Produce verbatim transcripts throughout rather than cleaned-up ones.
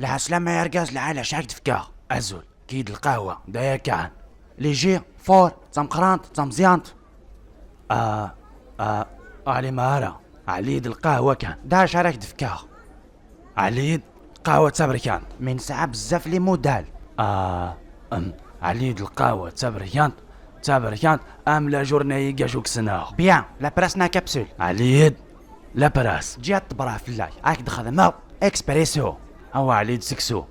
Lɛeslama argaz, lɛala, acu ara k-d-fkeɣ? Azul, kid lqahwa, d aya kan. Liji, fort, d tameqqrant, d tameẓyant. Ah, ah, Ɛli Mahara, Ɛli d lqahwa kan. D acu ara k-d-fkeɣ? Ɛli d lqahwa d taberkant. Mi nesɛa bezzaf li modal. Ah, um, Ɛli d lqahwa d taberkant, d taberkant, am la journée iga juksenaɣ. Bien, la presse na capsule. Ɛli d la presse. Ǧiɣ tebra fell-ak, ad k-d-xedmeɣ expresso. Awa Ɛli d seksu.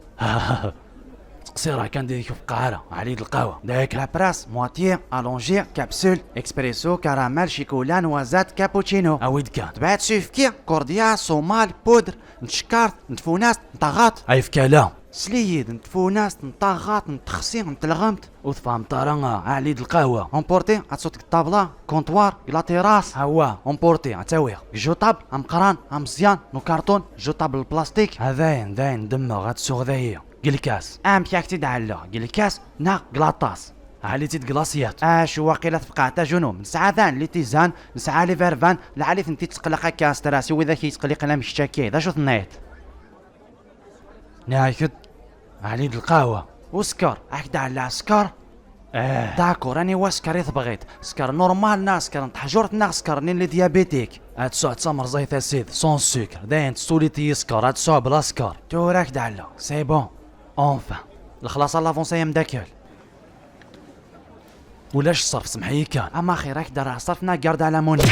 Ttqeṣṣireɣ kan di kif qqareɣ, Ɛli d lqahwa. Dak la presse, moitié, allongé, capsule, expresso, caramel, ccikula, noisette, cappuccino. Awi-d kan. Tebɛed s uyefki, cordial, somal, poudre, n tcekkart, n tfunast, n taɣaṭ. Ayefki ala. Sli-yi-d, n tfunast, n taɣaṭ, n texsi, n telɣemt. Ur tfehmeḍ ara, ah, Ɛli d lqahwa. Emporté, ad tsuḍ deg ṭṭabla, comptoir, deg la terrasse. Awa, emporté, ad tawiɣ. Deg jetable, ameqqran, ameẓyan, n ukarṭun, jetable plastique. Ha dayen, dayen, demmeɣ, ad suɣ dayi. Deg lkas. Amek ad k-tt-id-ɛelleɣ? Deg lkas neɣ deg laṭas? Ɛli-tt-id deg laṣyat. Acu waqila tfeqɛeḍ a Junum? Nesɛa dan les tisanes, nesɛa les verveines, lɛali tent-id-teqleq akka stress i widak i yettqelliqen am kečč akka. D acu tenniḍ? Nniɣ-ak-d, Ɛli d lqahwa. Usker, ad k-d-ɛelleɣ sker? Eh. D'accord, aniwa sker i tebɣiḍ? Sker normal neɣ sker n teḥjurt neɣ sker n les diabétiques? Ad tesɛuḍ d tamerẓayt a sidi, sans sucre. Dayen, tessuliḍ-iyi sker, ad tesɛuḍ bla sker. Tura ad k-d-ɛelleɣ, c'est bon. Enfin. Lexlaṣ à l'avance ay amdakel. Ulac ṣṣerf, semmeḥ-iyi kan. Ama axir, ad k-d-rreɣ ṣṣerf neɣ garde à la monnaie?